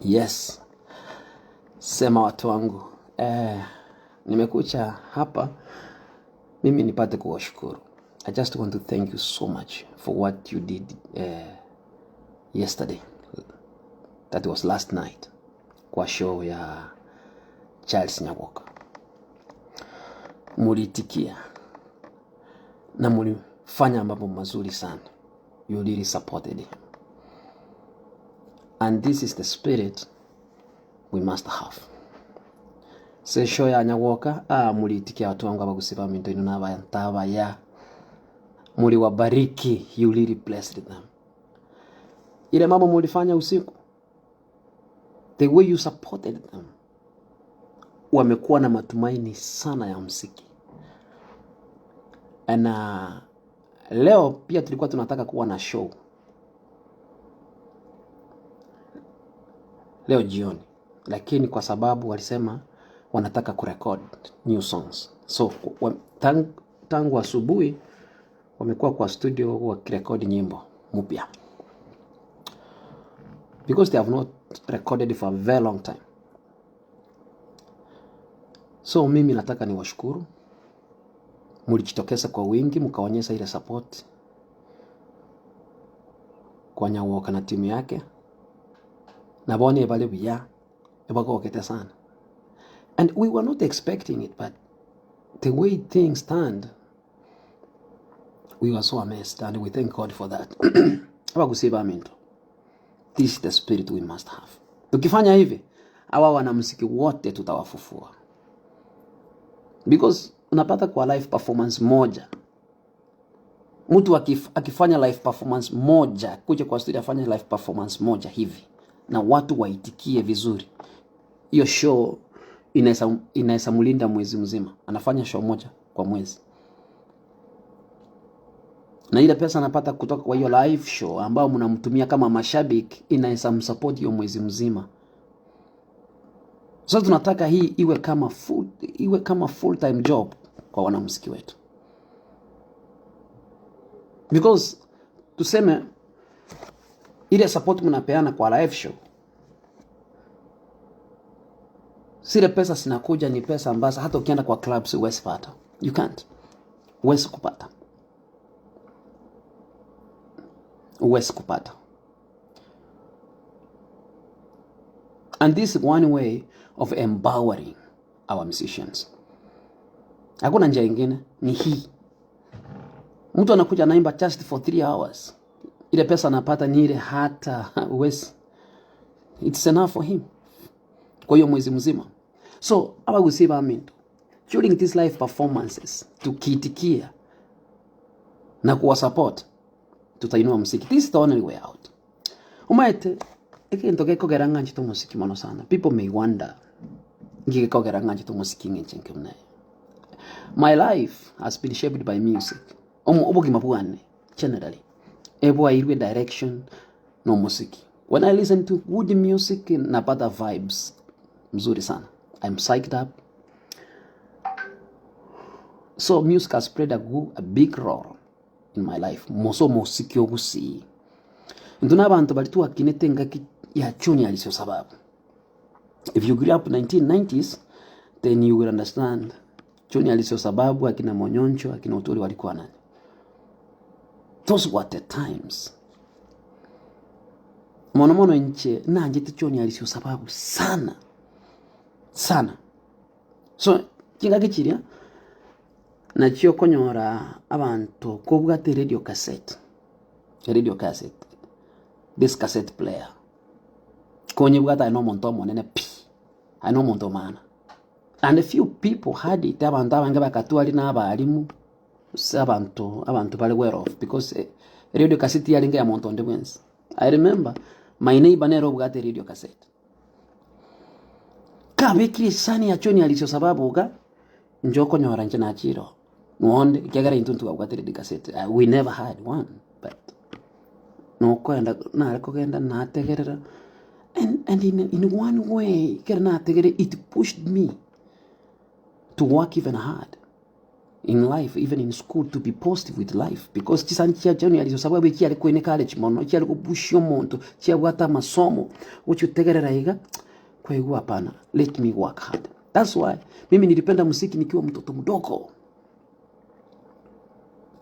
Yes, sema watu wangu eh, nimekuja hapa mimi nipate kuwashukuru. I just want to thank you so much for what you did eh, yesterday. That was last night kwa show ya Charles Nyawoka. Mulitikia na mulifanya mambo mazuri sana. You really supported him. And this is the spirit we must have. Se show ya Nyawoka ah, mulitikia watu wangu abagusi baminto ino nabanto abaya muliwabariki, you really blessed them. Ile mambo mulifanya usiku, the way you supported them, wamekuwa na matumaini sana ya mziki. Na leo pia tulikuwa tunataka kuwa na show leo jioni, lakini kwa sababu walisema wanataka kurecord new songs, so tangu, tangu asubuhi wamekuwa kwa studio wakirekodi nyimbo mpya because they have not recorded for a very long time. So mimi nataka niwashukuru, mulijitokeza kwa wingi mkaonyesha ile support kwa Nyawoka na timu yake nabone ebare buya ebagogete sana and we were not expecting it but the way things stand we were so amazed and we thank God for that. Abagusie baminto, this is the spirit we must have. Tukifanya hivi hawa wanamuziki wote tutawafufua, because unapata kwa live performance moja mtu akif, akifanya live performance moja kuja kwa studio afanye live performance moja hivi na watu waitikie vizuri, hiyo show inaweza inaweza mlinda mwezi mzima. Anafanya show moja kwa mwezi, na ile pesa anapata kutoka kwa hiyo live show ambayo mnamtumia kama mashabiki inaweza msupport hiyo mwezi mzima. So tunataka hii iwe kama full, iwe kama full time job kwa wanamuziki wetu because tuseme ile support mnapeana kwa live show, zile pesa zinakuja ni pesa ambazo hata ukienda kwa clubs huwezi pata, you can't, huwezi kupata, huwezi kupata. And this is one way of empowering our musicians. Hakuna njia ingine, ni hii. Mtu anakuja anaimba just for 3 hours, ile pesa anapata ni ile hata huwezi, it's enough for him kwa hiyo mwezi mzima. So abagusi baminto during these live performances tukiitikia na kuwa support tutainua muziki. This is the only way out. Omaete egento gekogera ng'anchete omosiki mono sana. People may wonder nki gekogera ng'anchete omosiki ng'enche nke buna eye. My life has been shaped by music. Omo obogima bwane generally ebwairwe direction na omosiki. When I listen to good music napata vibes mzuri sana. I'm psyched up. So music has played a, good, a big role in my life. Moso omosiki ogusii. Intwe na abanto baria twakinete engaki ya chuni arisio sababu. If you grew up 1990s then you will understand chuni alisio sababu akina Monyoncho akina Oturi walikuwa nani. Those were the times. Mono mono inche nanchete chuni alisio sababu sana sana. So chingaki chiria nachio okonyora abanto kobwate radio cassette, radio cassette, this cassette player konyebwate aye na omonto omonene pi, aye na omonto omana. And few people had it, abanto abange bakatwari na abalimu, gose abanto abanto bare well off because radio cassette yarenge ya monto onde bwensi. I remember my neighbour nere obwate radio cassette. Kabekire esani ya choni arisio sababu iga, inche okonyora inche nachire oo, nonde ekiagera intwe ntwabwate radio cassette, we never had one but nokoenda nare kogenda nategerera and and in in one way ekero nategereire it pushed me to work even hard. in life even in school to be positive with life because chisani chia John Alice sababu echiare ko encourage mono chiare kobushia omonto chiabwate amasomo gochia otegerera iga kwaigwa hapana let me work hard that's why mimi nilipenda muziki nikiwa mtoto mdogo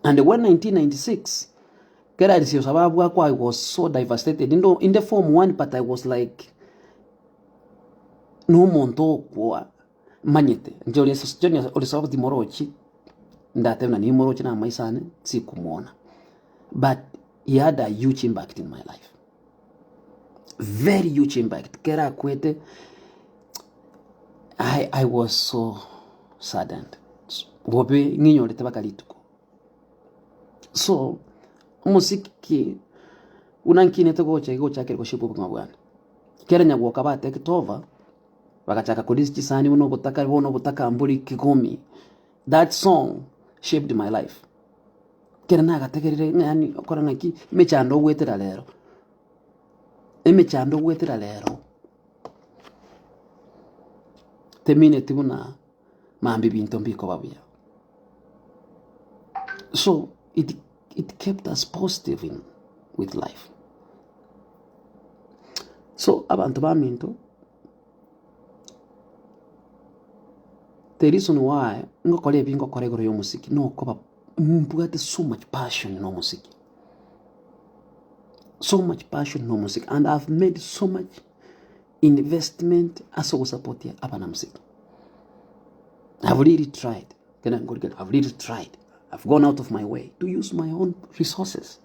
and when 1996 kera Alice sababu akwa I was so devastated in the, in the form one but I was like nomonto okwa Manyete, inche oria John ore sababu timorochi, ndatebe na nimoroche na amaiso ane, sikomwona. But he had a huge impact in my life. Very huge impact. Kera akwete, I, I was so saddened. Bobe ng'inyorete baka rituko. So, omosiki buna nkinete gocha iga gochakire goshape obogima bwane. Kera nyagwoka ba take over, Bagachaka korisia chisani buna obotaka bono obotaka mbori kigomi. That song shaped my life. Ekero nagategerire ng'a yaani okore ng'aki emechando ogwetera rero, emechando ogwetera rero, temineti buna mambia ebinto mbikoba buya. So it it kept us positive in with life. So abanto baminto, the reason why ngokora ebi ngokora igoro ya omosiki nokoba mbwate so much passion na omosiki, so much passion na omosiki and I've made so much investment ase ogosapotia abanamosiki. I've really tried, kera nkorigereria I've really tried, I've gone out of my way to use my own resources.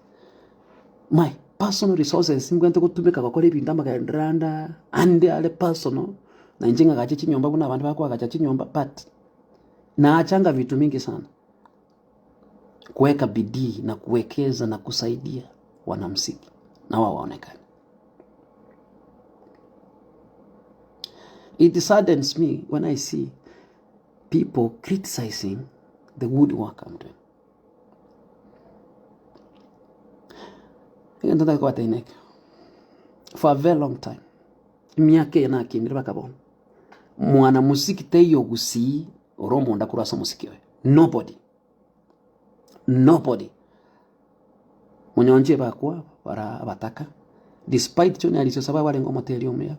My personal resources nimbwate gotumeka gokora ebinto amagenderero ande aa, ande are personal, na inche ng'agache chinyomba buna abande bakoagacha chinyomba but naachanga vitu mingi sana kuweka bidii na kuwekeza na kusaidia wanamziki na wao waonekane. It saddens me when I see people criticizing the good work I'm doing. Egento ntagete kobatebia neke, for a very long time, emiaka eye nakinire mpaka bono, mwana mosiki taiyo gusii ore omonda korwa ase omosiki oyo, nobody, nobody. Monyoncho ebakwa bara abataka, despite John Alice Osaba abarenge omoteri omuya,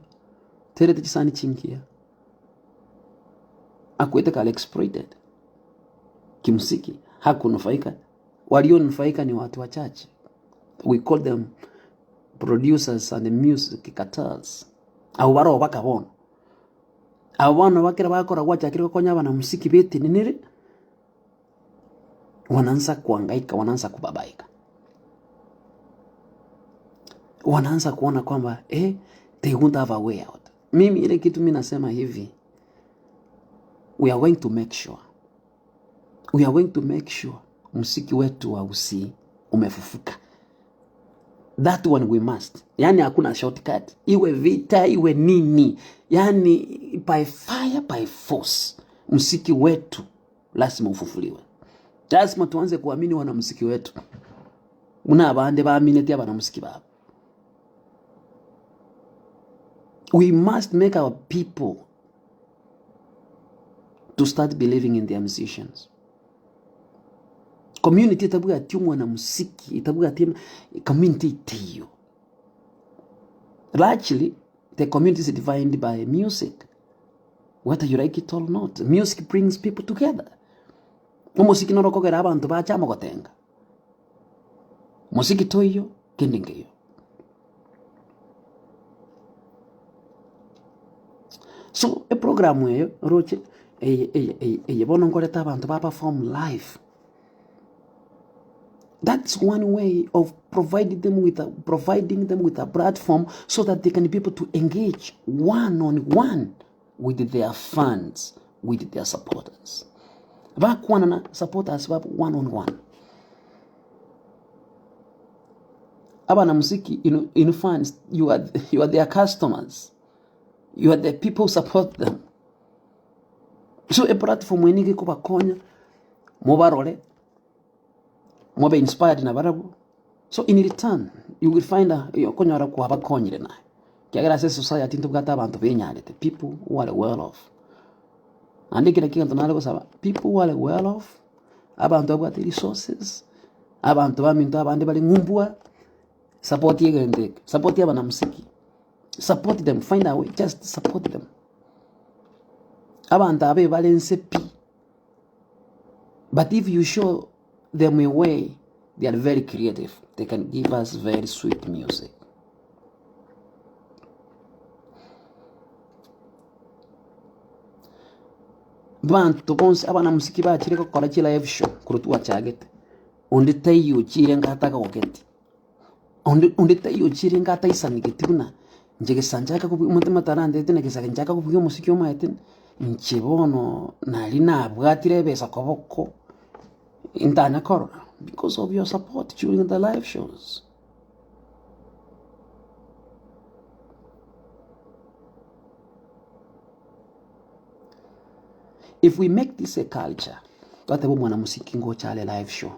terete chisani chingiya, akwete kare exploited. Kimsingi hakunufaika, walionufaika ni watu wachache. We call them producers and music cartels. Abo baroo baka bono. Abo bono bakera bakora gwachakire gokonya abanamuziki betenenere, wanaanza kuhangaika, wanaanza kubabaika. Wanaanza kuona kwamba eh, they won't have a way out. Mimi ile kitu mi nasema hivi, we are going to make sure we are going to make sure muziki wetu wa Gusii umefufuka. That one we must. Yani hakuna shortcut, iwe vita iwe nini, yani by fire by force, muziki wetu lazima ufufuliwe. Lazima tuanze kuamini wanamuziki wetu muna abande baamineti abanamuziki babo. We must make our people to start believing in their musicians. Community etabwati omwanamuziki, etabwati community eteiyo. Largely, the community is defined by music. Whether you like it or not, music brings people together. Omosiki noro okogera abanto bache amo gotenga. Mosiki toiyo, kende nkeiyo. So eprogram eyo oroche eye eye eye eye bono nkoreta abanto ba perform live. That's one way of providing them with a, providing them with a platform so that they can be able to engage one on one with their fans, with their supporters. Bakwana na supporters babo one on one. Abanamuziki in, in fans, you are, you are their customers. You are the people who support them. So a platform eye nigo ekobakonya mobarore mobe inspired na barabwo so in return you will find a okonyora kwabakonyire naye ekiagera ase esociety ntobwate abanto benyarete people who are well off naende kera kegento nare gosaba people who are well off. Abanto babwate resources, abanto baminto abande bare ng'umbwa, support egento eke, support abanamosiki, support them, find a way, just support them. Abanto aba ebare nse pi, but if you show them a way, they are very creative, they can give us very sweet music. Abanto bonsi abanamosiki bachire gokora chilive show korwa twachagete, onde taiyo ochire enga atagogeti, onde onde taiyo ochire enga ataisanegeti buna inche gesa nchake kobugia omonto omanyete arantebie na gesa nchaka kobugia omosiki omanyete, inche bono nari nabwatire ebesa koboko ntanya korora because of your support during the live shows. If we make this a culture, twateba omwana mosiki ngocha are live show,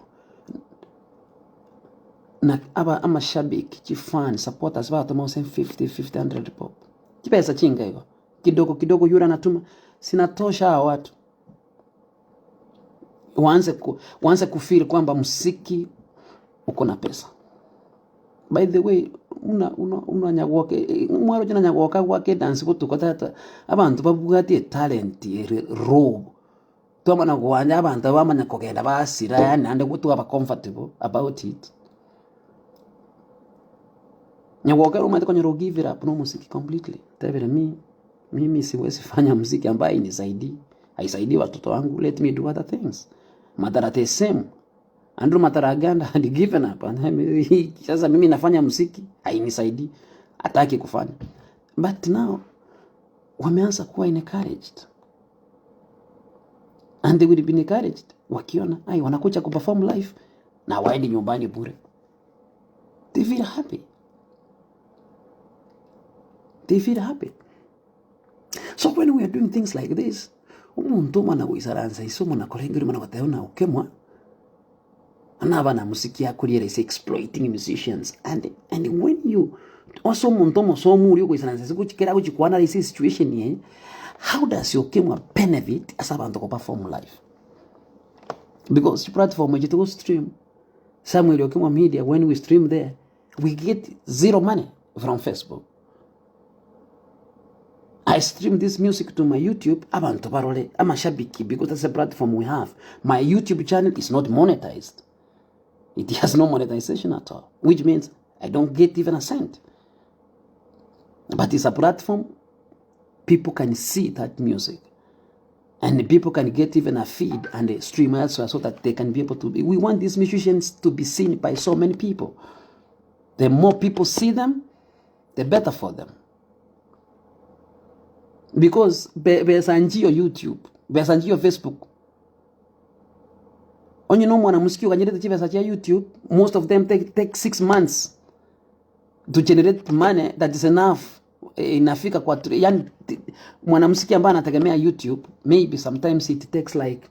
na aba amashabiki, chifan, supporters bagatoma gose 50, 50, 100 bob, chibesa chinke igo, kidogo kidogo yule anatuma, zinatosha hawa watu. Waanze ku, waanze kufeel kwamba muziki uko na pesa. By the way, buna buna buna nyagoka omwaro na nyagoka gwaka edansi botuko tata, abanto babwate etalent ere raw, twamana goancha abanto bamanya kogenda basira yaani naende twaba comfortable about it. Nyagoka ere omanyete konyora o give it up na omosiki completely, tebire me. Mimi siwezi fanya muziki ambaye hainisaidii, haisaidii watoto wangu, let me do other things. Madhara the same. Andrew Matara Aganda had given up. Sasa mimi nafanya muziki, hainisaidii, hataki kufanya. But now wameanza kuwa encouraged. And they will be encouraged wakiona ai wanakuja kuperform live na waendi nyumbani bure. They feel happy. They feel happy. So when we are doing things like this, omonto omana goisaransa ise omana korengereria omana goteba buna okemwa, nabana mosiki akoriera ise exploiting musicians and and when you ase omonto omosomu oria ogoisaransa ase gochi kera agochi ko analyse esituation eye, how does okemwa benefit ase abanto ko perform live? Because chiplatform echi togo stream, Samuel Okemwa Media when we stream there, we get zero money from Facebook. I stream this music to my YouTube, abantu barore, amashabiki, because that's the platform we have. My YouTube channel is not monetized. It has no monetization at all, which means I don't get even a cent. But it's a platform people can see that music. And people can get even a feed and a stream elsewhere so that they can be able to be. We want these musicians to be seen by so many people. The more people see them, the better for them. Because besa njio YouTube, besa njio Facebook. Onye no mwana musiki okanyerete chibesa chia YouTube, most of them take, take 6 months to generate money that is enough inafika kwa yani mwanamuziki ambaye anategemea YouTube maybe sometimes it takes like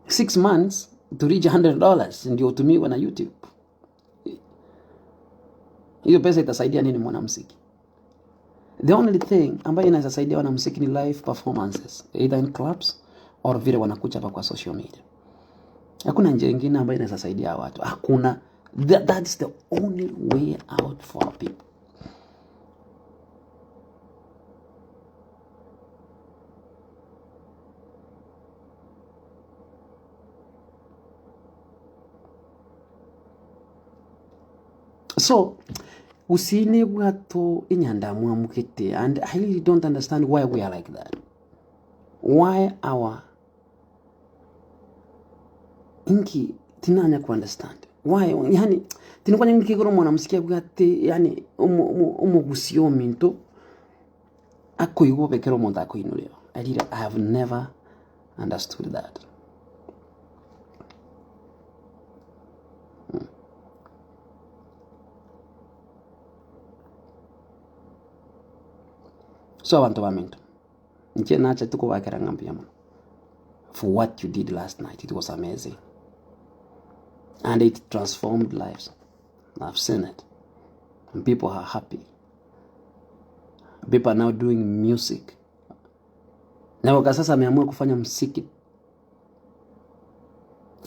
6 months to reach $100 ndio utumiwe na YouTube. Hiyo pesa itasaidia nini mwanamuziki? The only thing ambayo inaweza saidia wanamuziki ni live performances either in clubs or vile wanakuja hapa kwa social media. Hakuna njia ingine ambayo inaweza saidia watu. Hakuna. That is the only way out for our people. So usine bwato inyandamwamu gete and I really don't understand why we are like that. Why our inki tinanya ku understand why yani tinikwanya nkigoro mwana musikia bwate yani omogusio ominto akoigwa obekera omonto akoinuria. I really, I have never understood that. So abanto baminto, inche nachete kobakera ng'a mbuya mono for what you did last night. It was amazing and it transformed lives. I've seen it and people are happy. People are now doing music. Na kwa sasa ameamua kufanya muziki.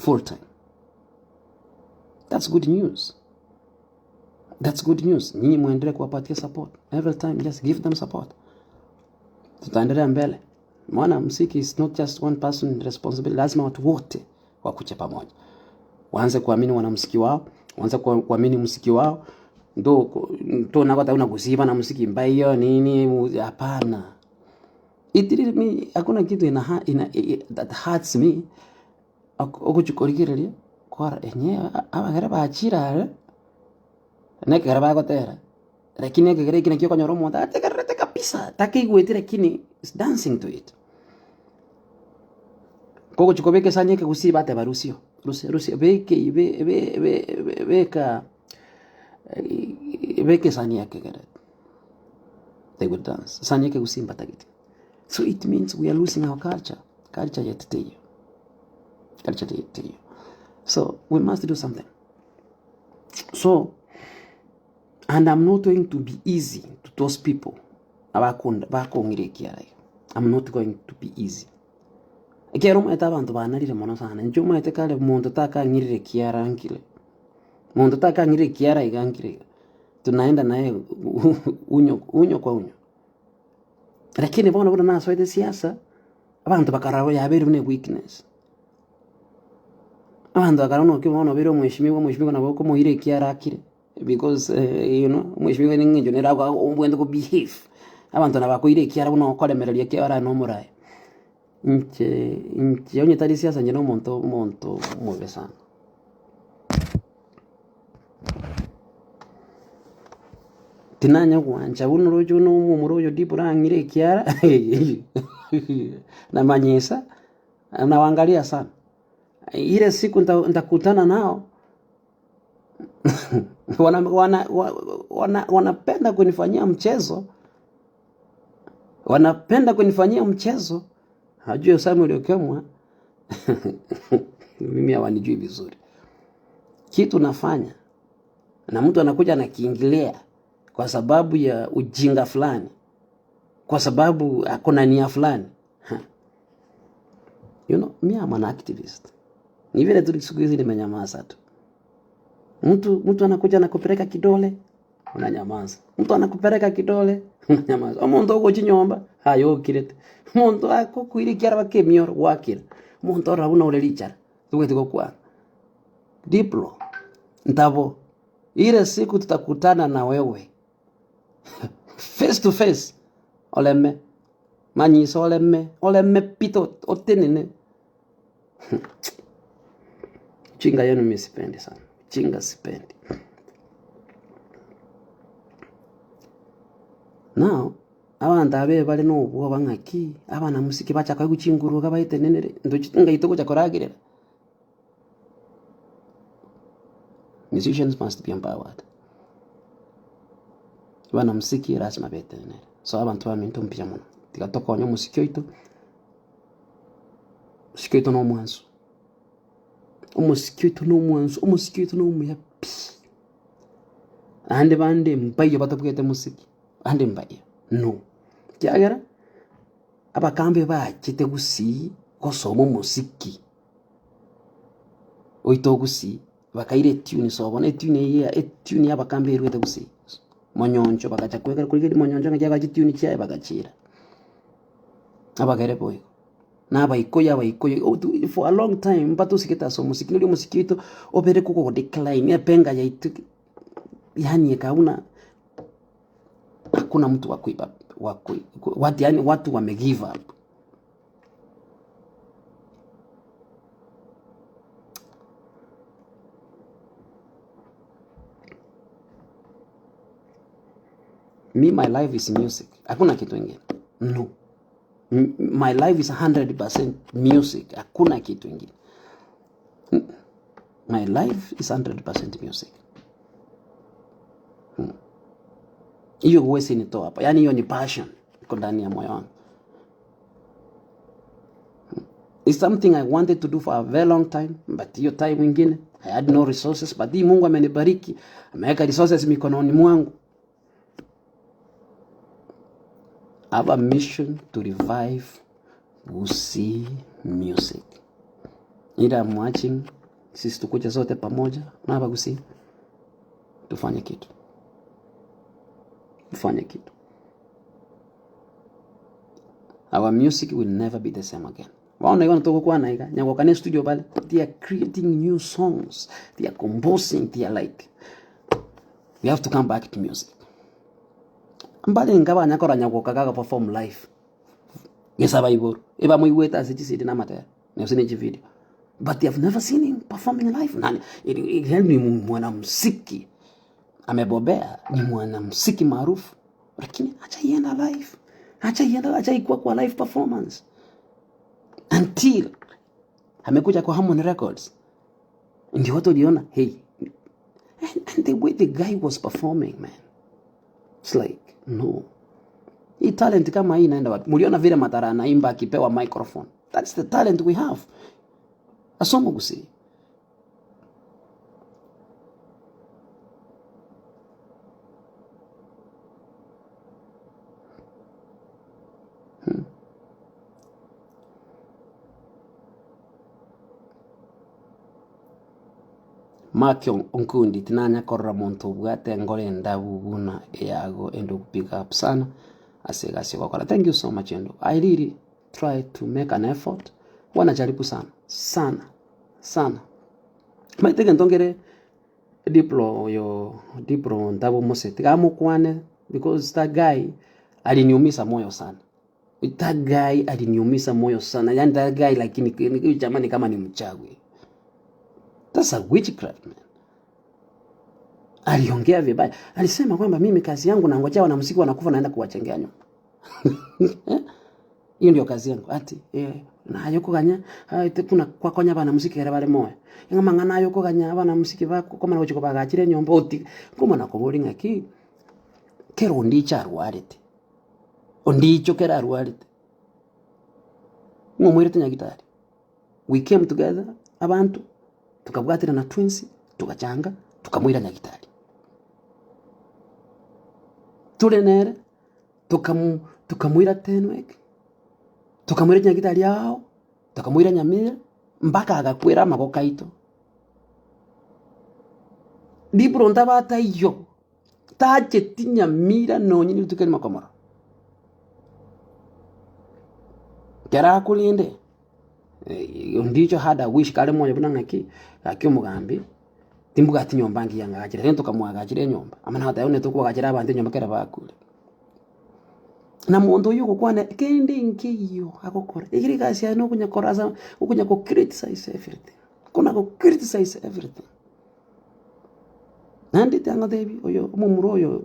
Full time. That's good news. That's good news. Nyinyi muendelee kuwapatia support. Every time just give them support. Tutaendelea mbele. Maana muziki is not just one person responsibility. Lazima watu wote wakuje pamoja. Waanze kuamini wanamuziki wao, waanze kuamini muziki wao. Ndo ndo nakata una kusiba na muziki mbaya nini hapana. It really me hakuna kitu ina, ina, that hurts me ogochikorigereria kora enyewe abagere bachire are na ekero bagotera lakini ekegere eki nakio okonyora omonto ategererete kabisa takeigweti lakini is dancing to it. Kogochia kobeka esani ekegusii bateba rusia rusia rusia beka eywo be- be- be- beka beka esani ya ekegere they will dance. Esani ekegusii mbatagete. So it means we are losing our culture, culture yetu teiyo, culture yetu teiyo. So we must do something. So and I'm not going to be easy to those people abakunda bakong'ira ekiara iga. I'm not going to be easy. Ekiagera omanyete abanto banarire mono sana, inche omanyete kare monto takang'irire ekiara nkire, monto takang'irire ekiara iga nkire iga, tunaenda naye unyo unyo kwa unyo. Lakini bono buna nasoete siasa, abanto bakarora yabeire buna eweakness. Abanto bakarora buna okio bono obeire omweshimiwa, omweshimiwa nabo okomoira ekiara akire because you know, omweshimiwa ere eng'encho nere obwenerete ko behave. Abanto nabakoira ekiara buna okoremereria ekiara na omoraia. Inche inche onye tari siasa inche na omonto omonto omobe sana. Tinanya gwancha buna oroche buna omomura oyo Dibora ang'ire ekiara namanyisa nawaangalia sana. Ile siku nitakutana nao wanapenda kunifanyia mchezo, wanapenda kunifanyia mchezo. Hajui Samuel Okemwa mimi hawanijui vizuri. Kitu nafanya na mtu anakuja anakiingilia kwa sababu ya ujinga fulani, kwa sababu akona nia fulani. You know, me I'm an activist. Ni vile tu siku hizi nimenyamaza tu. Mtu mtu anakuja anakupeleka kidole unanyamaza. Mtu anakupeleka kidole unanyamaza. Omonto ogochinyomba aye okirete. Omonto akokoira ekiara baka emioro gwakira. Omonto orora buna ore richara tobwenereti gokwana. Diplo, ntabo, ile siku tutakutana na wewe face to face oreme manyisa oreme oreme pi otenene Chinga yenu mi sipendi sana, chinga sipendi. Now abanto abe bare na obwoba ng'aki abanamusiki bachaka koigwa chinguru iga baetenenere ntochi ngai togocha koragerera. Musicians must be empowered. Abanamusiki lazima betenenere. So abanto baminto mbuya mono, tiga tokonye omosiki oito, omosiki oito na omwansu, omosiki oito na omwansu, omosiki oito na omuya pi. Naende bande mbaiyo batabwate mosiki, bande mbaiyo, no. Ekiagera, abakambe bachete gusii gosoma omosiki oito gusii, bakaira etune sobo na etune eye etune ya abakambe erwete gusii, monyoncho bagacha kwegera korigereria monyoncho ng'aki agacha chitune chiaye bagachiira. Abagere boigo, na abaikoyo abaikoyo for a long time mbatosigete ase omosiki, nori omosiki oito obere kogo decline epenga yaito yaani ekawa buna hakuna mtu wa kuiba wa kui, watu, yani watu wame give up. Me, my life is music. Hakuna kitu ingine. No. My life is 100% music. Hakuna kitu ingine. My life is 100% music. Hiyo huwezi nitoa hapa. Yaani hiyo ni passion iko ndani ya moyo wangu. It's something I wanted to do for a very long time, but hiyo time ingine I had no resources, but hii Mungu amenibariki, ameweka resources mikononi mwangu. I have a mission to revive Gusii music. Either I'm watching, sisi tukuje sote pamoja na Abagusii tufanye kitu, tufanye kitu. Our music will never be the same again. Waona igo togokwana iga nyagoka ne studio pale they are creating new songs they are composing they are like we have to come back to music mbarenge abanyakora nyagoka gaga perform live gese abaiboro ebamoigwete ase chisidi na amatera gose ne chivideo but they have never seen him performing live nani ni mwanamuziki amebobea ni mwanamuziki maarufu lakini hajaienda live hajaienda hajaikuwa kwa live performance until amekuja kwa Harmony Records ndio watu waliona hey and, and the way the guy was performing man it's like no hii talent kama hii inaenda wapi mliona vile Matara anaimba akipewa microphone that's the talent we have asomo gusi Mark Onkundi tinanya korora monto obwate engoro endabu buna eyago endugu big up sana ase egasi ogokora thank you so much endugu I really try to make an effort huwa najaribu sana sana sana maete egento nkere Diplo oyo Diplo ntabo mose tiga amokwane because that guy aliniumiza moyo sana that guy aliniumiza moyo sana yani that guy lakini ni- jamani kama ni mchawi that's a witchcraft man aliongea vibaya alisema kwamba mimi kazi yangu nangojea wanamuziki wanakufa naenda kuwachengea nyumba Iyo ndio kazi yangu ati eh, naye okoganya aete buna kwakonya abana-muziki ekero bare moyo, ng'a amang'ana aye okoganya abana-muziki bako okomana gochia kobagachera enyomba otige, nkomana koboria ng'aki, kera ondicho arwarete, ondicho kera arwarete, ng'a omoirete nyagitari, we came together abanto, tokabwaterana twensi, togachanga, tokamoira nyagitari. Tore nere. Tokamu tokamoira Tenwek, tokamoira chinyagitari ao, tokamoira Nyamira, mpaka agakwera amaboko aito. Dibro ntabate ayio, tacheti Nyamira nonye rituko erimo komorora. Ekero akorende, ondicho had a wish kare moyo buna ng'aki, gaki omogambi. Timbwati nyomba ngiya ng'agachire, rende tokamoagachera enyomba, amo nagoteba buna tokoagachera abanto enyomba ekero bakure. Na monto oyio ogokwana kende nkeiyo agokora, ekero egasi yaye nokonya kora ase okonya go criticize everything, kona go criticize everything. Naende tiangotebi oyo omomura oyo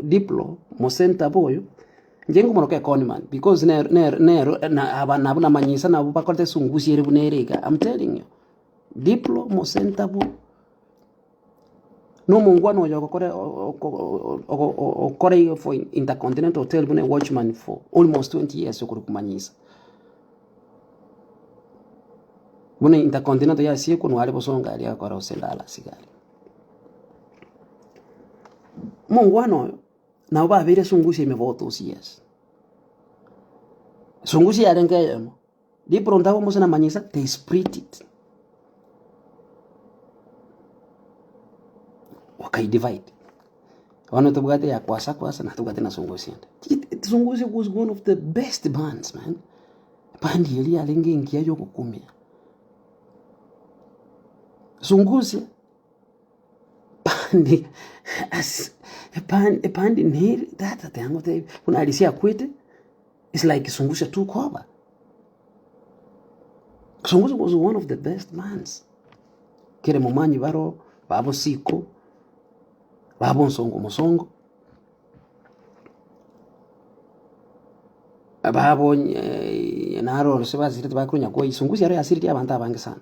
Diplo mosentabe oyo, inche nkomoroka econman because nero nero nero na aba nabwo namanyisa nabwo bakorete esungusia ere buna ere iga, am telling you. Diplo mosentabu nomongwana oyo ogokora okora iga for Intercontinental Hotel buna ewatchman for almost 20 years okorwa komanyisa. Buna Intercontinental yasiekwa nigo are bosongo aria agakora gose Dallas iga aria. Omongwana oyo nabo babeire esungusia ime for those years. Esungusia yarenge eyemo. Diplo ntabo mose na manyisa they split it wakai divide bono tobwate ya kwasa kwasa na tobwate na sungusia ende. Sungusia was one of the best bands man band eria yarenge engiya ya ogokumia. Sungusia band as eband eband nere tata tiangotebi buna Arisi akwete. It's like Sungusia took over. Sungusia was one of the best mans. Kere momanyi baro babo siko babo nsongo mosongo babo eh, naro ase basirete bakonya koi Sungusia aro yasiririe abanto abange sana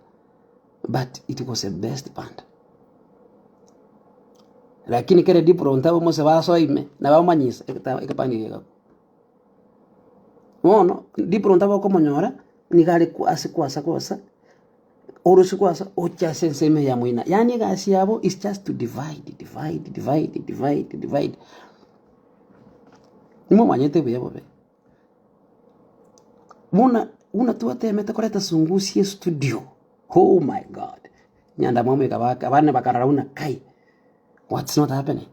but it was a best band. Lakini kere Diplo ntabo mose basoa ime nabamanyisa ekepande gekakwa. Bono Diplo ntaba okomonyora, nigo are ase kwasa kwasa, orosie kwasa oche ase ensemo eye ya moina. Yaani egasi yabo is just to divide, divide, divide, divide, divide. Nimomanyete buya bobe. Buna buna twatemete koreta sungusia estudio. Oh my God! Nyandamwamu ekabaka, abande bakarora buna kai, what's not happening?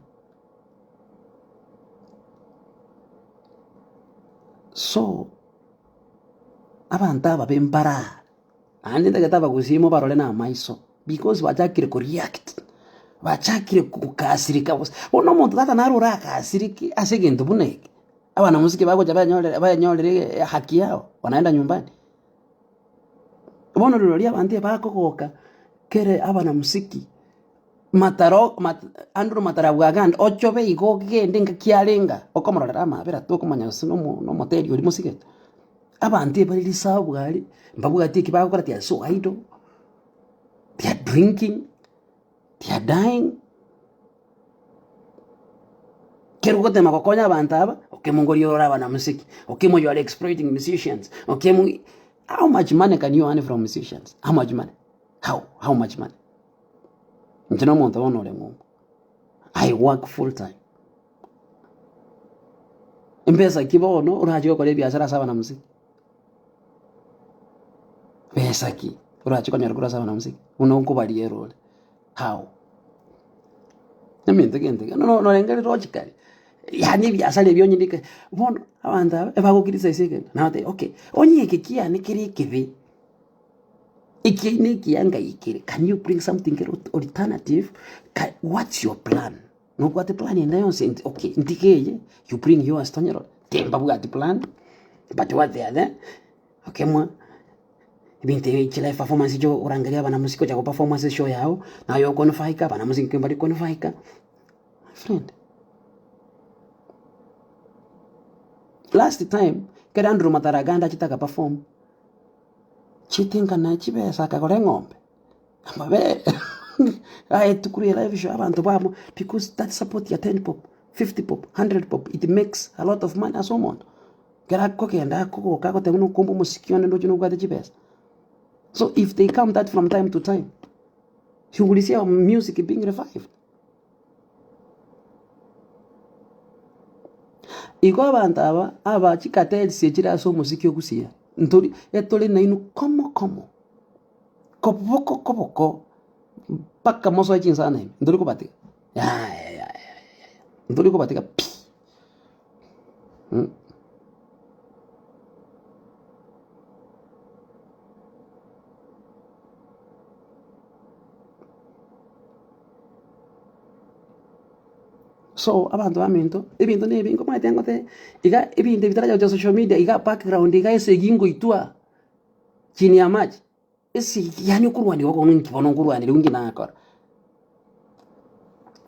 So, abanto ababe mbare aa, naende ntagete abagusii mobarore na amaiso, because bachakire ko react, bachakire gokasirika gose, bono omonto tata naro orakasirike ase egento buna eke, abanamosike bagocha benyorere benyorere haki yao, wanaenda nyumbani. Bono rirorio abanto ebakogoka kere abanamosiki mataro mat Andrew Matarabwagande ochobe igo ogende ngaki arenga okomororera amabera tokomanya gose nomo nomoteri oria mosigete. Abanto ebare risabu aria mbabwati eki bagokora they are so idle, they are drinking, they are dying. Kero ogotema gokonya abanto aba, okemongori ore abanamosiki, okemo you are exploiting musicians, okemo how much money can you earn from musicians? How much money? How? How much money? Inche na omonto bono ore ng'umbu, I work full time. Embesa ki bono orache gokora ebiasara ase abanamosiki? Besa ki orache konyora korwa ase abanamosiki buna okobariera ore? How? Ebinto gento no no norenge logically, yaani ebiasara ebio onye ndike bono abanto aba ebago criticize egento nabatebia okay, onye eke kiane kere ekebe, eke na ekiya ngai kere, can you bring something kere alternative, ka what's your plan? Nobwate plan ende yonsi nti okay ntige eye, you bring yours tonyerore, timbabwati plan, but what they are there, okay mwa. Ebinto ebi chire performance chio okorangeria abanamusi gocha go perform ase eshow yago, naye okonufaika, abanamusi nkio mbari konufaika, my friend. Last time, ekero Andrew Mataraganda achete aga perform, chitingana chibesa akagora eng'ombe, amabere aetwe korwa elive show abanto bamo because that support ya ten bob, 50 bob, 100 bob, it makes a lot of money ase omonto. Ekero akogenda akogoka agoteba buna okomba omosiki one ndoche nobwate chibesa. So if they come that from time to time, you will see our music being revived. Igo abanto aba aba chikateli echire ase omosiki ogusia, ntori etore nainwe komo komo, koboko koboko mpaka mosoe chinsana ime, ntori kobatiga yaya yaya yaya, ntori kobatiga pi. So abanto baminto, ebinto na ebi nkomanyete ngote iga ebinto ebi bitaracha gocha social media iga background iga esegi ngoitwa chini ya maji, esegi yaani okorwania okong'u inki bono nkorwanire inki nakora.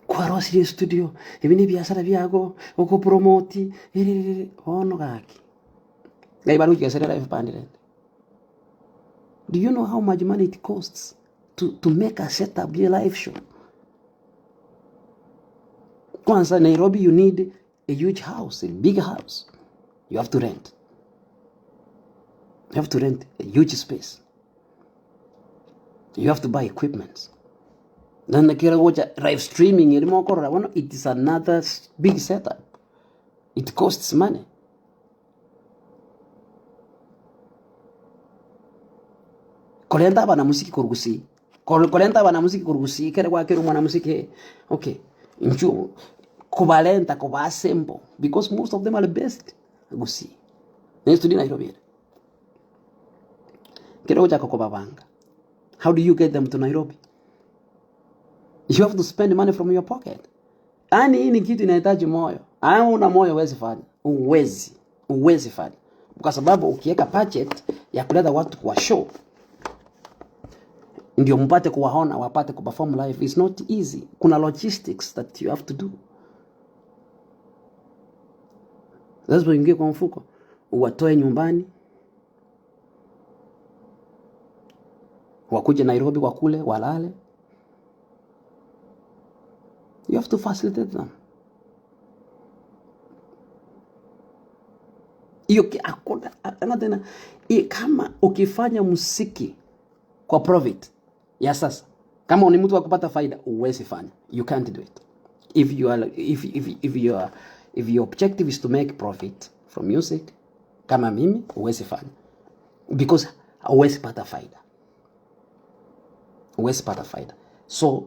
Kwarosirie estudio, ebi na ebiasara biago, ogopromoti, ererere, bono gaki, ngai bare gochia gosera live band rende. Do you know how much money it costs to, to make a set up ya live show? Kwanza Nairobi you need a huge house, a big house, you have to rent. You have to rent a huge space. You have to buy equipments. Naende kera gocha live streaming eri mokorora bono it is another big setup. It costs money. Korenta abanamusiki korwa gusii, kor korenta abanamusiki korwa gusii ekere gwakera omwanamusiki okay, inchuo kobarenta koba assemble because most of them are based gusii. Na estudio Nairobi ere. Ekero ogochaka kobabanga, how do you get them to Nairobi? You have to spend money from your pocket. Yaani hii ni kitu inahitaji moyo. Kama huna moyo huwezi fanya. Huwezi. Huwezi fanya. Kwa sababu ukiweka budget ya kuleta watu kwa show ndio mpate kuwaona wapate kuperform live is not easy. Kuna logistics that you have to do. Lazima uingie kwa mfuko, uwatoe nyumbani, wakuje Nairobi wakule, walale. You have to facilitate them. Hiyo hakuna tena. Kama ukifanya muziki kwa profit ya sasa, kama ni mtu wa kupata faida, huwezi fanya. You can't do it. If you are, if, if, if you are, if your objective is to make profit from music, kama mimi, huwezi fanya because huwezi pata faida. Huwezi pata faida. So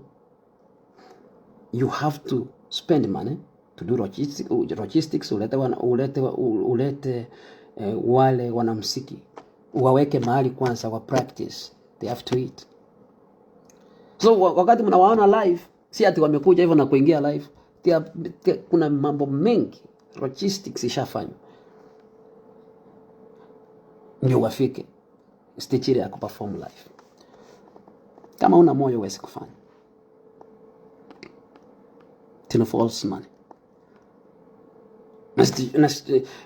you have to spend money to do logistics, ulete, wana, ulete, ulete eh, wale wanamuziki waweke mahali kwanza wa practice, they have to eat. So wakati mnawaona live, si ati wamekuja hivyo na kuingia live. Kuna mambo mengi logistics ishafanywa ndio wafike stage ile ya kuperform live. Kama una moyo huwezi kufanya. Tena false money. Na na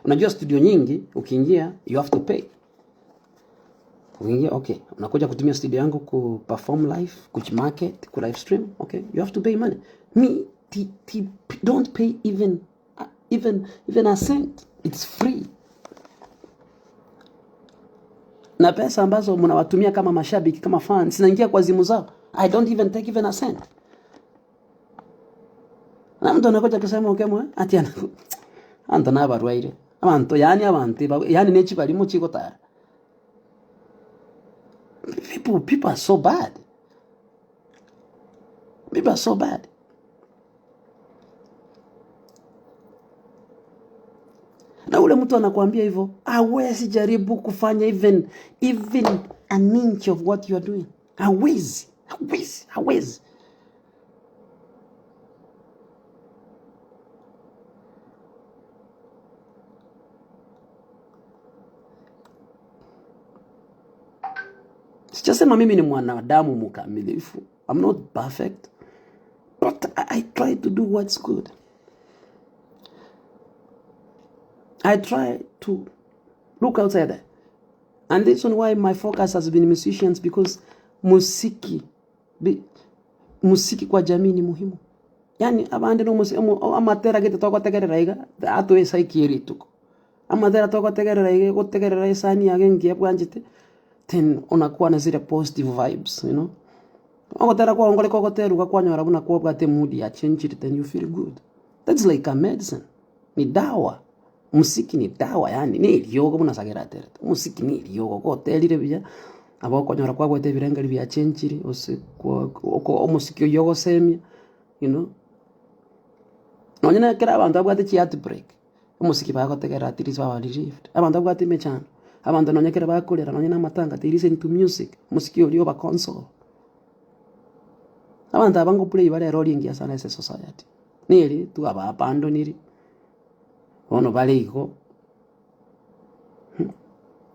unajua studio nyingi ukiingia you have to pay. Ukiingia okay, unakuja kutumia studio yangu ku perform live, ku market, ku live stream, okay, you have to pay money. Me t, t, don't pay even even even a cent. It's free. Na pesa ambazo mnawatumia kama mashabiki kama fans zinaingia kwa simu zao. I don't even take even a cent. Na mtu anakuja kusema ukemwe ati ana anto nabarwaire abantu yani abantu yani nechi barimo chigotara people people are so bad people are so bad na ule mtu anakuambia hivyo hawezi jaribu kufanya even even an inch of what you are doing hawezi hawezi hawezi Sijasema mimi ni mwanadamu mkamilifu. I'm not perfect. But I, I try to do what's good. I try to look outside there. And this one why my focus has been musicians because muziki bi, muziki kwa jamii ni muhimu. Yani abande no amatera gete twagotegerera iga atoesaikia rituko. Amatera twagotegerera iga gotegerera esani yage engiya bwanchete then unakuwa na zile positive vibes you know. Ogotera kwao nkore kogoteruga kwanyora buna kwabwate mood ya changed then you feel good. That's like a medicine. Ni dawa. Muziki ni dawa yani ne eriogo buna Sagera aterete. Omosiki ne eriogo goterire buya nabo okonyora kwabwate ebirengeri bia chenchiri gose kwa oko omosiki oywo ogosemia you know. Nonye na ekero abanto babwate chi heartbreak, omosiki bagotegerera at least baba relieved. Abanto babwate emechando, abanto nonye ekero bakorera nonye na amatanga they listen to music, omosiki oria oba console. Abanto aba ngoplay bare erori engiya sana ase esociety, neri twaba abandoniri, bono bare igo,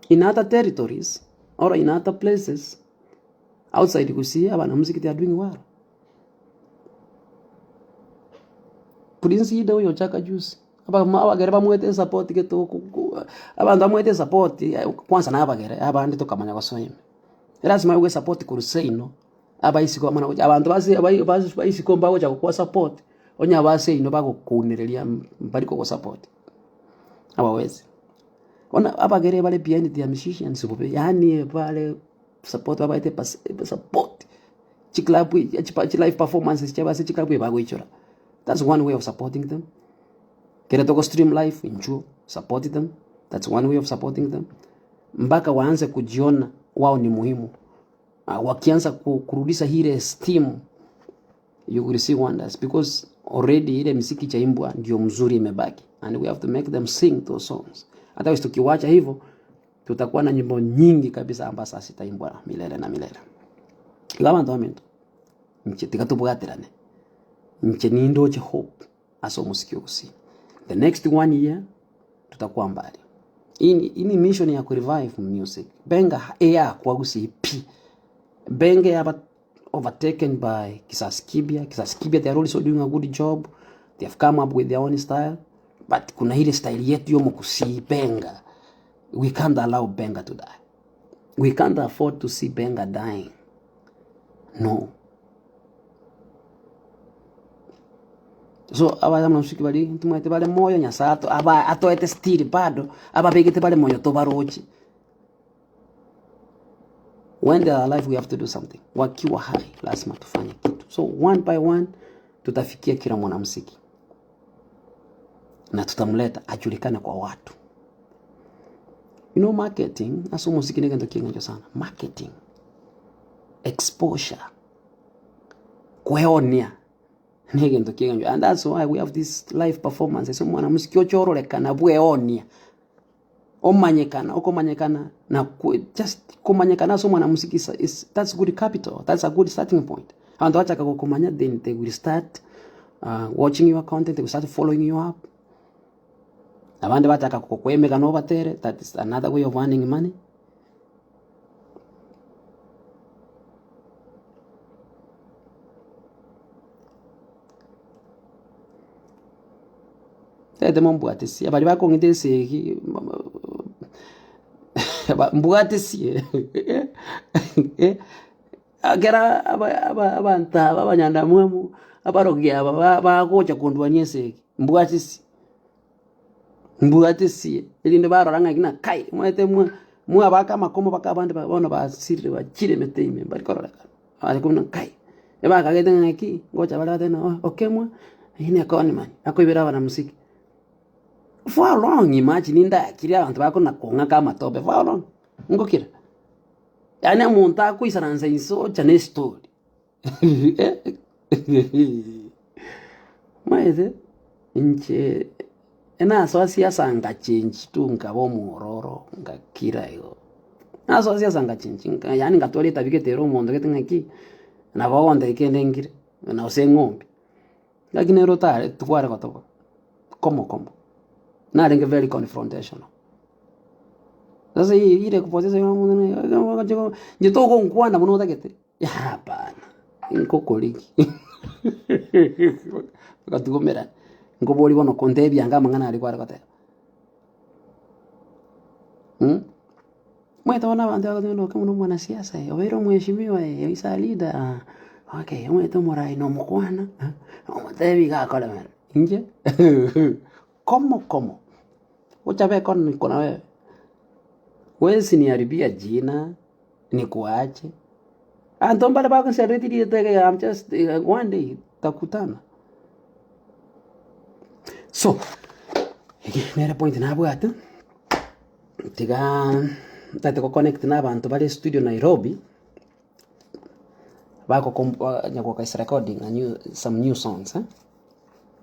in other territories or in other places outside gusii abana muziki they are doing well. Prince Indah oyo ochaka juzi, abamo abagere bamwete esupport gete abanto bamwete esupport kwanza na abagere abande tokamanya gosoa ime. Erasima oigwe esupport korwa seino, abaisiko bamana gocha abanto base bai bas baisiko mbagocha gokoa support, onye abase ino bagokounereria mbari kogosupport, abawezi. Bono abagere bare behind their musicians bobe yaani bare support babaete support. Chiclub chi live performances chiabo ase chiclub ebagoichora. That's one way of supporting them. Kere togo stream live inchuo support them. That's one way of supporting them. Mpaka waanze kujiona wao ni muhimu. Uh, wakianza kurudisha ile esteem you will see wonders because already ile mziki chaimbwa ndio mzuri imebaki and we have to make them sing those songs. Otherwise tukiwacha hivyo tutakuwa na nyimbo nyingi kabisa ambazo hazitaimbwa milele na milele. Igo abanto baminto, inche tiga tobwaterane, inche nindoche hope ase omosiki ogosii. The next one year tutakuwa mbali. Hii ni mission ya kurevive music. Benga eyakwa gusii pi. Benga yaba overtaken by Kisasi Kibya. Kisasi Kibya they are also doing a good job. They have come up with their own style. But kuna ile style yetu yomokusii benga. We can't allow benga to die. We can't afford to see benga dying. No. So abana musiki bari ntomanyete bare moyo Nyasaye ato aba atoete still bado ababegete bare moyo tobaroche. When they are alive we have to do something. Wakiwa hai lazima tufanye kitu. So one by one tutafikia kila mwanamuziki na tutamleta ajulikane kwa watu. You know marketing, ase omosiki ne egento kieng'encho sana. Marketing, exposure. Kweonia negento ki'engencho and that's why we have this live performance ase omwana mosike oche ororekana bweonia, omanyekana okomanyekana na kwe just komanyekana ase omwana mosike is is that's good capital, that's a good starting point. Abanto bachaka gokomanya then they will start watching your content, they will start following you up. Abande bachaka kokoa emegano obatere, that is another way of earning money. Tete mombwatisie, baria bakong'ita esegi mbwatisie ekero abanto aba abanyandamwamu, abarogi aba bagocha kondwania esegi, mbwatisie. Mbwatisie, erinde barora ng'a ng'a kai, omanyete mwa mwabaka amakomo mpaka abande ba bono basirire bachire emete ime mbari kororekana. Bare kobuna kai, ebakagete ng'a ki, ngocha bare batebe ng'a okemwa, oyio ne econman, akoibera abanamosiki. For how long imagine ndakire abanto bakona kong'aka amatobe for how long? Ngokira? Yaani omonto akoisaransa inse ocha na estori. Omanyete inche nasoa siasa ngachengi tu nkaba omwororo ngakira igo, nasoa siasa ngachengi nka yaani ngatwara etabi gete ere omonto gete ng'aki, nabo ogontebia kende nkire, na gose eng'ombe, lakini ere otare tikware gotoka komo komo, narenge very confrontational. Sasa ile kupoteza inche togonkwana buna otagete. Hapana, nkokorigi Togatugomerana, nkoboria bono kontebia anga amang'ana aria kware goteba mh? Omanyete bono abanto bagoteba ng'a oke buna omwanasiasa eh, obeire omweshimiwa eh, is a leader ah, okay, omanyete omorai na omokwana omotebia iga akore bene, inche komo komo, gocha beka niko nawe, huwezi niharibia jina. Nikuache. Abanto mbare bagosereti rieta iga I'm just one day takutana. So, ege nere point nabwate, tiga ntagete go connect na abanto bare studio Nairobi, bagoko Nyaboka is recording a new some new songs eh,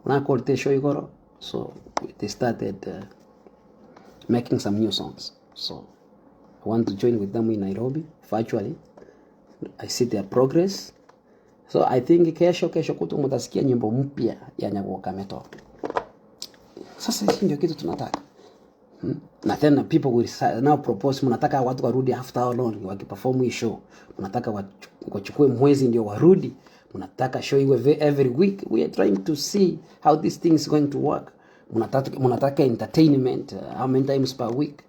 nakorete eshow igoro, so they started making some new songs, so. I want to join with them in Nairobi virtually. I see their progress. So I think kesho kesho kutu mutasikia nyimbo mpya ya Nyaboka ametoa. Sasa hii ndio kitu tunataka. Hmm? Na tena people will now propose mnataka watu warudi after how long wakiperform hii show. Mnataka wachukue mwezi ndio warudi. Mnataka show iwe every week. We are trying to see how this thing is going to work. Mnataka mnataka entertainment uh, how many times per week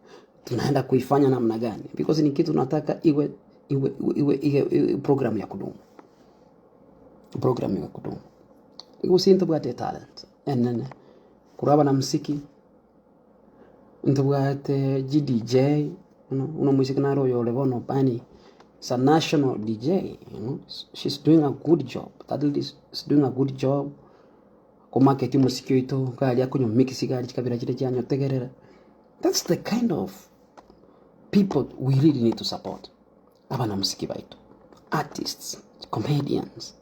tunaenda kuifanya namna gani because ni kitu nataka iwe iwe, iwe, iwe, iwe program ya kudumu program ya kudumu igusi ntobwate talent enene kuraba na msiki ntobwate GDJ you know, uno mwisiki naro oyo ore bono bani is a national DJ you know she's doing a good job that lady is doing a good job komarket mosiki oito gari akonywa mix gari chikabira chire chianyotegerera That's the kind of people we really need to support. Abanamuziki baitu, artists, comedians.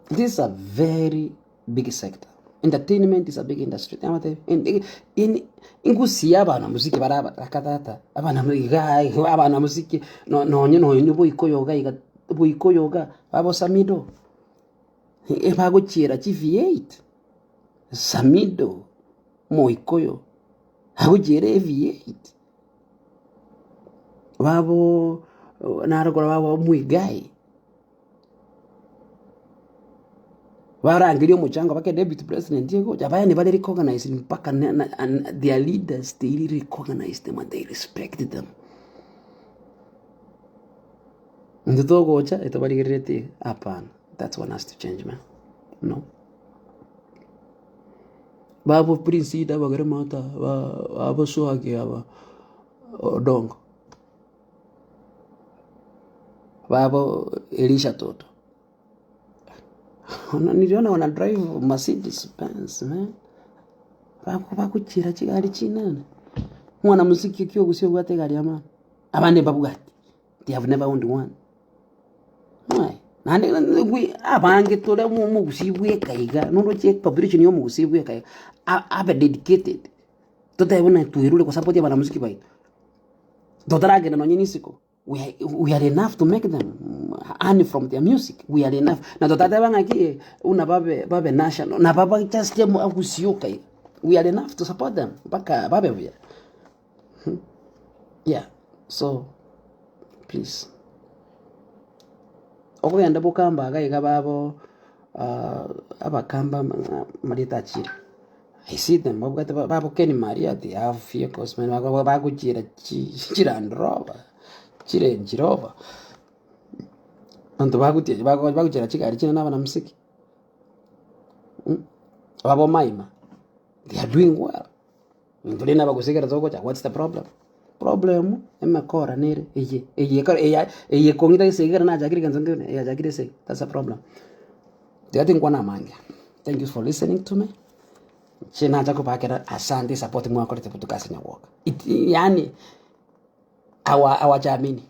This is a very big sector. Entertainment is a big industry. Ingusia abanamuziki bara akatata abanamuziki nonye nonye boikoyoga iga boikoyoga babo Samido ebagochiera chi V8 Samido Moikoyo agochiere V8 babo naro korwa babo Muigai barangeria omochango bake deputy president egocha abaya nibare recognized mpaka their leaders they really recognize them and they respect them. Intwe togocha etobarigerereti iga hapana that's one has to change man no. Babo Prince Indah abagere maata abaswagi aba Odongo, babo Elisha Toto. Niliona wana drive Mercedes Benz man, bagochiera chigari chinene, omwana mosiki ki ogusii obwate egari ya maana, abande mbabwati, they have never owned one. Why? Naende abange tore omogusii bweka iga, noroche population ya omogusii bweka iga, abe dedicated, totebe buna twerure gosupport abanamusiki baito, totaragenda nonye na isiko, we are we are enough to make them earn from their music, we are enough. Na totateba ng'aki buna babe babe national, nabo ba just abagusii oka iga, we are enough to support them mpaka babe buya. Yeah, so please. Okogenda bokamba iga iga babo abakamba amarieta achire, I see them babwate babo Ken Maria they have vehicles bagochiera chi Land Rover, chi Range Rover, abanto bagotieri bagochiera chigari chinene abanamusiki, babo Maima, they are doing well. Intwe rende abagusii ekero togocha what's the problem? Problem emekora nere eye eye ekero eya eye ekong'ita esegi ekero nachakire egento nkere eyachakire esegi that's the problem. Tiga tinkwana amange, thank you for listening to me, inche nacha kobakera asante esapoti mwakorete botuko ase nyagwoka it yaani awa awachaamini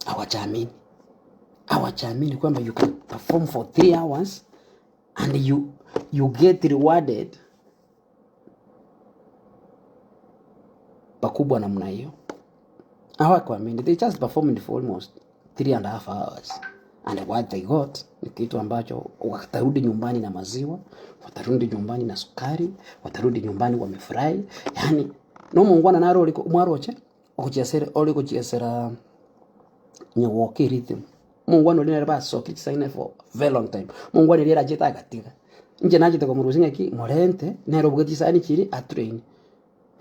awachaamini awachaamini kwamba you can perform for 3 hours and you you get rewarded pakubwa namna hiyo. Hawakuamini, they just performed for almost 3.5 hours and what they got ni kitu ambacho watarudi nyumbani na maziwa, watarudi nyumbani na sukari, watarudi nyumbani wamefurahi. Yani no mongwana naro ori mwaroche ogochiesera ori gochiesera nyawoka erhythm. Mongwana oria nere basokia chisaini for very long time. Mongwana eria erachete agatiga. Inche nachete komorusia ng'aki morente nere obogetie chisani chiria atrain.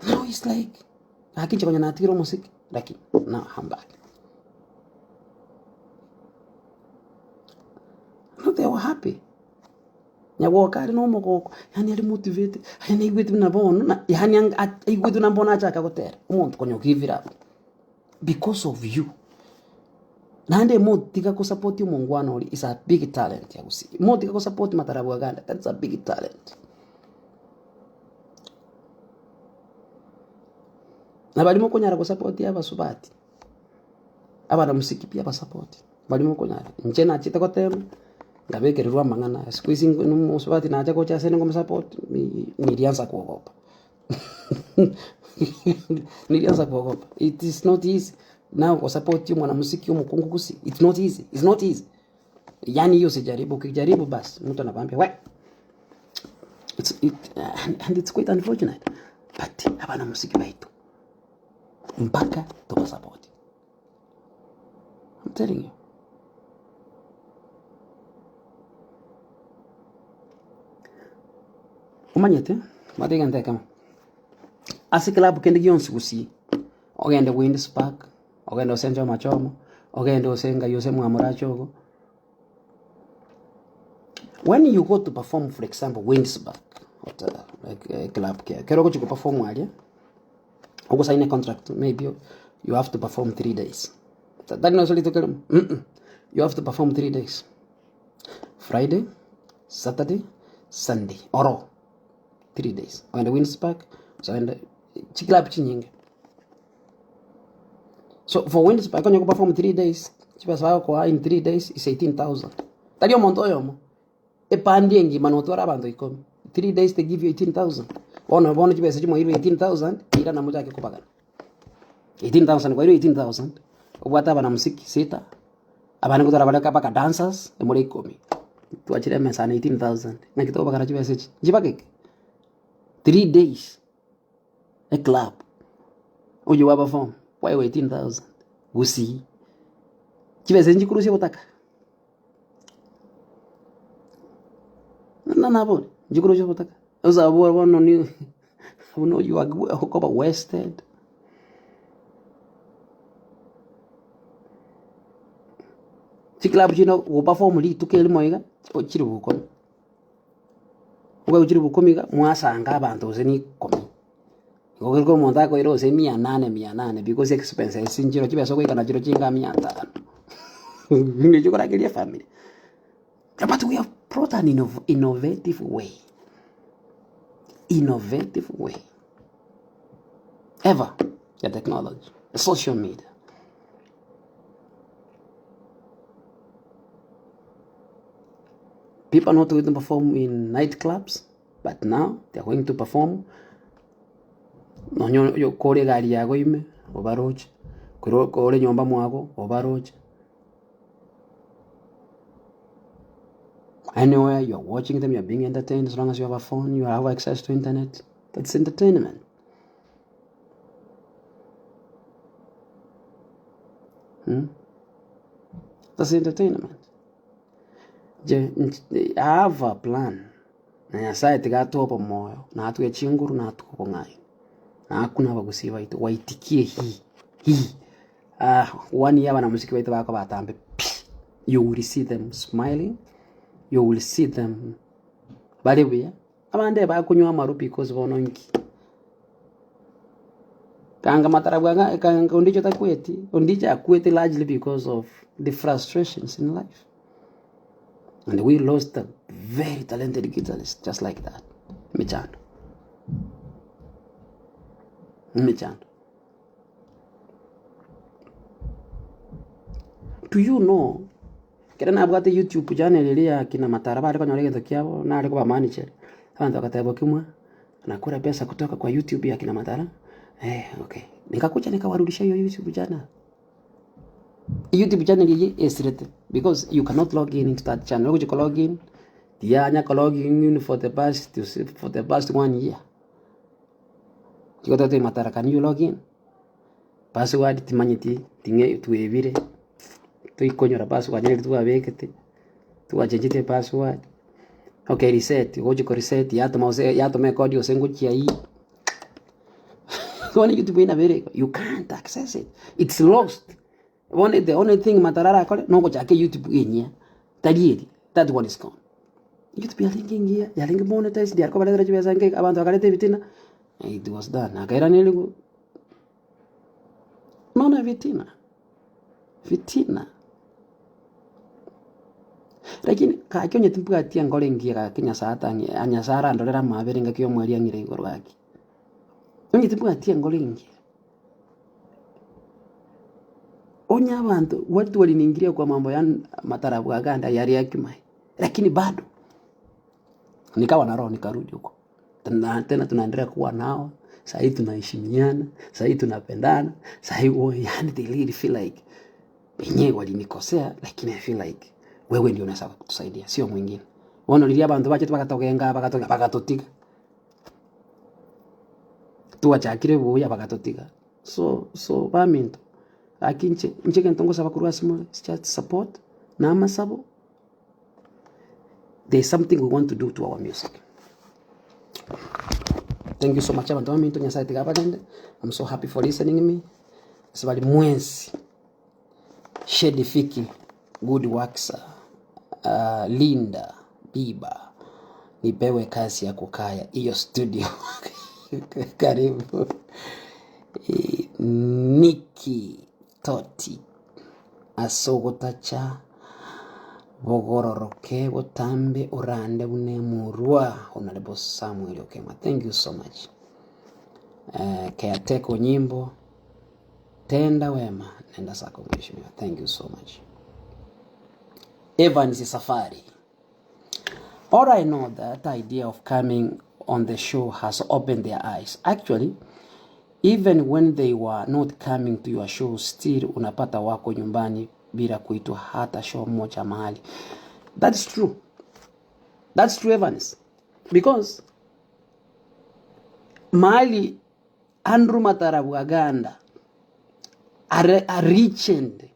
Now it's like gaki inche konya natigire omosiki lakini now I'm back. Now they were happy. Nyagoka are na omogoko, yaani are motivated, yaani aigwete buna bono na yaani anga aigwete buna bono achaka gotera, omonto konya ogivire up because of you. Naende motiga kosupport omongwana oria is a big talent ya gusii, motiga kosupport matarabu agande that's a big talent. Na baria mokonyara kosupport abasubati, abanamusiki pi abasapoti, baria mokonyara, inche nachete gotema, nkabekererwa amang'ana, siku hizi mosubati nacha gocha ase nkomosupport, nilianza kuogopa nilianza kuogopa it is not easy now kusupport mwanamuziki omokungu gusii it's not easy it's not easy yaani hiyo usijaribu ukijaribu basi mtu anakwambia we it's, it, and, and it's quite unfortunate but abanamuziki baitu mpaka tobasapoti I'm telling you Omanyete, mbate egento ekemo, ase eclub kende gionsi gusii, ogende Winds Park, ogende ase Choma Choma, ogende ase Ngai ase Mwamorache ogo, when you go to perform for example Winds Park hotel eclub kiaye, ekero ogochia goperform aria, ogosaina econtract maybe you have to perform 3 days, tari nonye rituko erimo you have to perform 3 days. Friday, Saturday, Sunday oro 3 days. Ogende Winds Park, gose ogende chiclub chinyinge. So for Winds Park onye goperform 3 days, chibesa bagokoa in 3 days is 18,000. Tari omonto oyomo, ebandi engima notware abanto ikomi, 3 days they give you 18,000. Bono bono chibesa chimoirwe 18,000, irana mochake kobagana. 18,000 kwairwe 18,000, obwate abanamuziki sita. Abande ngotwara bare mpaka dancers emore ikomi, twachire emesa na 18,000 naki tokobagana chibesa echi, nchibageke? 3 days eclub, oye gwa perform kwaegwa 18,000 gusii, chibesa echi nchikorusia obotaka? Buna nabore, nchikorusia obotaka? Sasa abwo bono ni buna oywo okoba wasted. Chiclub chinde goperform rituko erimo iga, chilifu ikomi, okoigwa chilifu ikomi iga, mwasanga abanto gose na ikomi, igo korwa omonto akoira gose mia nane mia nane because expenses nchire chibesa ogoika nachio chinga mia tano nigo okorageria efamiri. But we have brought an innovative way, innovative way ever ya technology, social media. People are not going to perform in night clubs, but now they are going to perform nonye oyo kore egari yago ime obaroche, koro kore nyomba mwago obaroche. Anywhere you are watching them, you are being entertained as long as you have a phone, you have access to internet, that's entertainment. Hmm? That's entertainment. Je, I have a plan. Na Nyasaye tiga atoe obomoyo, na atoe chinguru, na atoe obong'aini. Na akune abagusii baito, waitikie hii, hii. Ah, one year abanamuziki baito bakoba atambe pi. You will see them smiling, you will see them bare buya. Abande bakonywa amaru because bono inki? Kanga matarabwo anga kanga ondicho takweti, ondicho akwete largely because of the frustrations in life. And we lost a very talented guitarist just like that. Emechando. Emechando. Do you know ekero nabwate YouTube channel eria ya kina Matara bare konyora egento kiabo nare kobamanager, abanto bagateba okimwa nakura pesa kutoka kwa YouTube ya kina Matara eh okay. Nikakuja nikawarudishia hiyo YouTube channel. YouTube channel eyio esirete because you cannot log in into that channel. Ogochia ko log in, tiyanya ko log in for the past for the past one year. Chigotoa matara can you log in? Password timanyeti ting'e twebire, toikonyora password neri twabekete, twachenchetie password, okay reset, ogochi ko reset yatoma gose yatoma ecode gose ngochia iywo. Bono YouTube nabo ere igo, you can't access it, it's lost. Bono the only thing matara arakore nogochaka eyoutube enyia, tari eria, that one is gone. YouTube yarenge engiya, yarenge monetized, yare kobaretera chibesa nke iga, abanto bakareta ebitina, it was done. Akairanerigwa, bono ebitina, fitina. Lakini gaki onye timbwati enkoro engiya gaki Nyasaye atang'e Nyasaye arandorere amabera engaki ya omoerio ang'ire igoro gaki. Onye timbwati enkoro engiya. Onye abanto watu waliniingilia kwa mambo ya matarabwa aganda yari ya kimae, lakini bado nikawa na roho nikarudi huko tena, tena tunaendelea kuwa nao sahii tunaheshimiana, sahii tunapendana, sahii oh, yani they really feel like wenyewe walinikosea, lakini I feel like wewe ndio unaweza kutusaidia, sio mwingine. Bono riria abanto bachete bagatogenga bagatogenga bagatotiga Twachakire buya bagatotiga. So so baminto, gaki inche, inche egento ngosaba korwa ase more is just support na amasabo, there is something we want to do to our music. Thank you so much abanto baminto, Nyasaye tiga abarende, I'm so happy for listening me, ase bari mwensi, Shady Fiki, good work sir. Uh, Linda Biba, nipewe kazi ya kukaya hiyo studio karibu. Eh, Niki Toti asogotacha bogororoke botambe orande bune murwa Honorable Samuel Okema thank you so much eh, Caretaker nyimbo tenda wema nenda zako mheshimiwa thank you so much Evans Safari All I know that idea of coming on the show has opened their eyes. Actually, even when they were not coming to your show, still unapata wako nyumbani bila kuitwa hata show moja mahali. That's true. That's true, Evans. Because mahali Andrew Matara Bwaganda a, a legend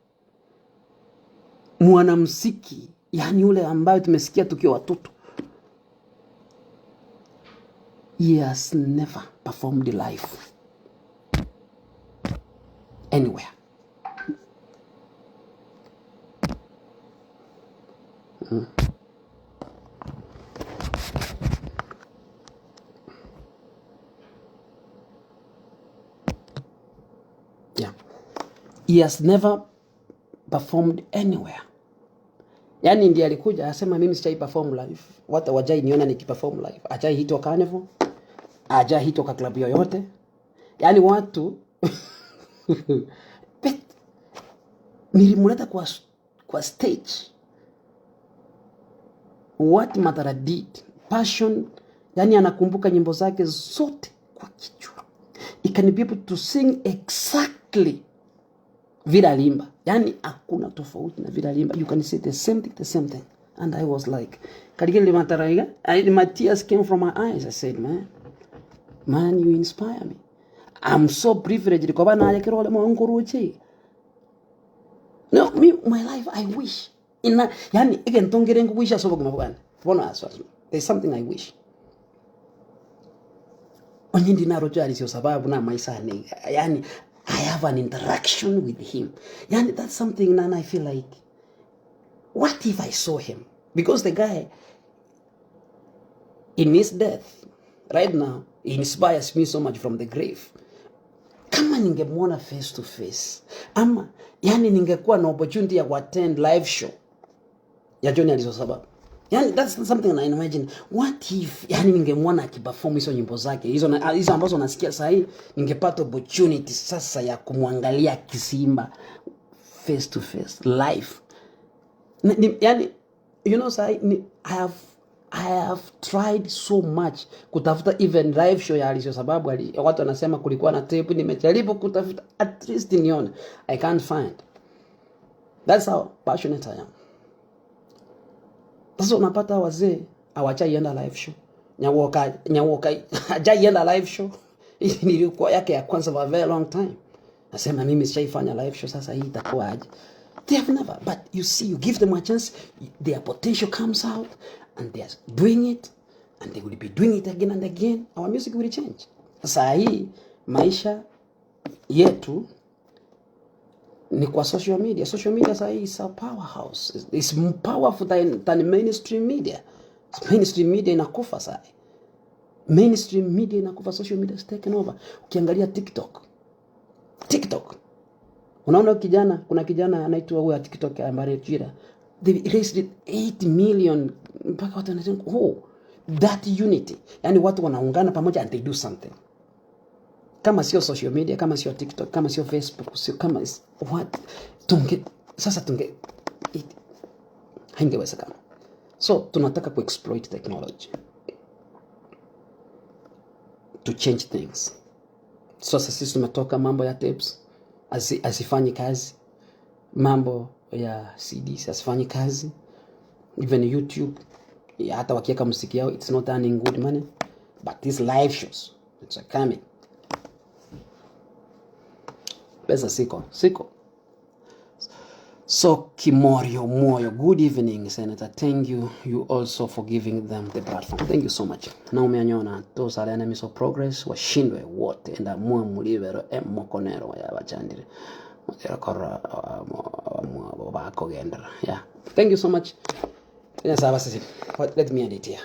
mwanamuziki, yani yule ambaye tumesikia tukiwa watoto, he has never performed live anywhere. Yeah. He has never performed anywhere. Yaani ndiye alikuja asema mimi sijai perform live. Watu hawajai niona nikiperform live. Hajai hitwa carnival. Hajai hitwa kwa club yoyote. Yaani watu But nilimleta kwa kwa stage. What Matara did, passion, yani anakumbuka nyimbo zake zote kwa kichwa. He can be able to sing exactly vile aliimba, yani hakuna tofauti na vile aliimba. You can say the same thing, the same thing. And I was like, kalikili Matara iga, my tears came from my eyes. I said, man, man, you inspire me. I'm so privileged koba naye kirole monkuruche. No, me, my life, I wish. Ina, yani, egento nkere nkowisha ase obogima bwane. Bono aso aso. There's something I wish. Onye ndi naroche arisio sababu na amaiso ane iga. Yani, I have an interaction with him. Yani, that's something nana I feel like, what if I saw him? Because the guy, in his death, right now, he inspires me so much from the grave. Kama ningemwona face to face, ama yani ningekuwa na opportunity ya kuattend live show ya John Aliso Sababu. Yani that's something I imagine. What if yani ningemwona akiperform hizo nyimbo zake hizo na, hizo ambazo nasikia sasa hii, ningepata opportunity sasa ya kumwangalia akisimba face to face live. Ni, ni, yani you know sai ni, I have I have tried so much kutafuta even live show ya Aliso sababu ali, watu wanasema kulikuwa na tape, nimejaribu kutafuta at least nione, I can't find. That's how passionate I am. Sasa unapata wazee hawajaienda live show. Nyawoka Nyawoka hajaienda live show. Hii nilikuwa yake ya kwanza for a very long time. Nasema mimi sijaifanya live show, sasa hii itakuwa aje? They have never, but you see, you give them a chance, their potential comes out and they are doing it and they will be doing it again and again. Our music will change. Sasa hii maisha yetu ni kwa social media. Social media sasa hii is a powerhouse. It's, it's more powerful than, than mainstream media. Mainstream media inakufa sasa. Mainstream media inakufa, social media is taken over. Ukiangalia TikTok, TikTok unaona kijana, kuna kijana anaitwa huyo TikTok ambaye Jira, they raised 8 million mpaka watu wanasema oh, that unity, yani watu wanaungana pamoja and they do something kama sio social media, kama sio TikTok, kama sio Facebook, sio kama is, what tunge sasa tunge it, haingewezekana. So tunataka kuexploit technology to change things. Sasa sisi tumetoka mambo ya tapes asifanyi kazi, mambo ya CDs asifanyi kazi, even YouTube ya hata wakiweka muziki yao it's not earning good money, but these live shows it's a coming. Pesa siko siko. So Kimorio Moyo, good evening Senator. Thank you you also for giving them the platform. Thank you so much. Naomi Anyona, those are the enemies of progress. Washindwe wote enda mwa mulibero emokonero ya bachandire. Kora bako gendera. Yeah. Thank you so much. Yes, let me end it here.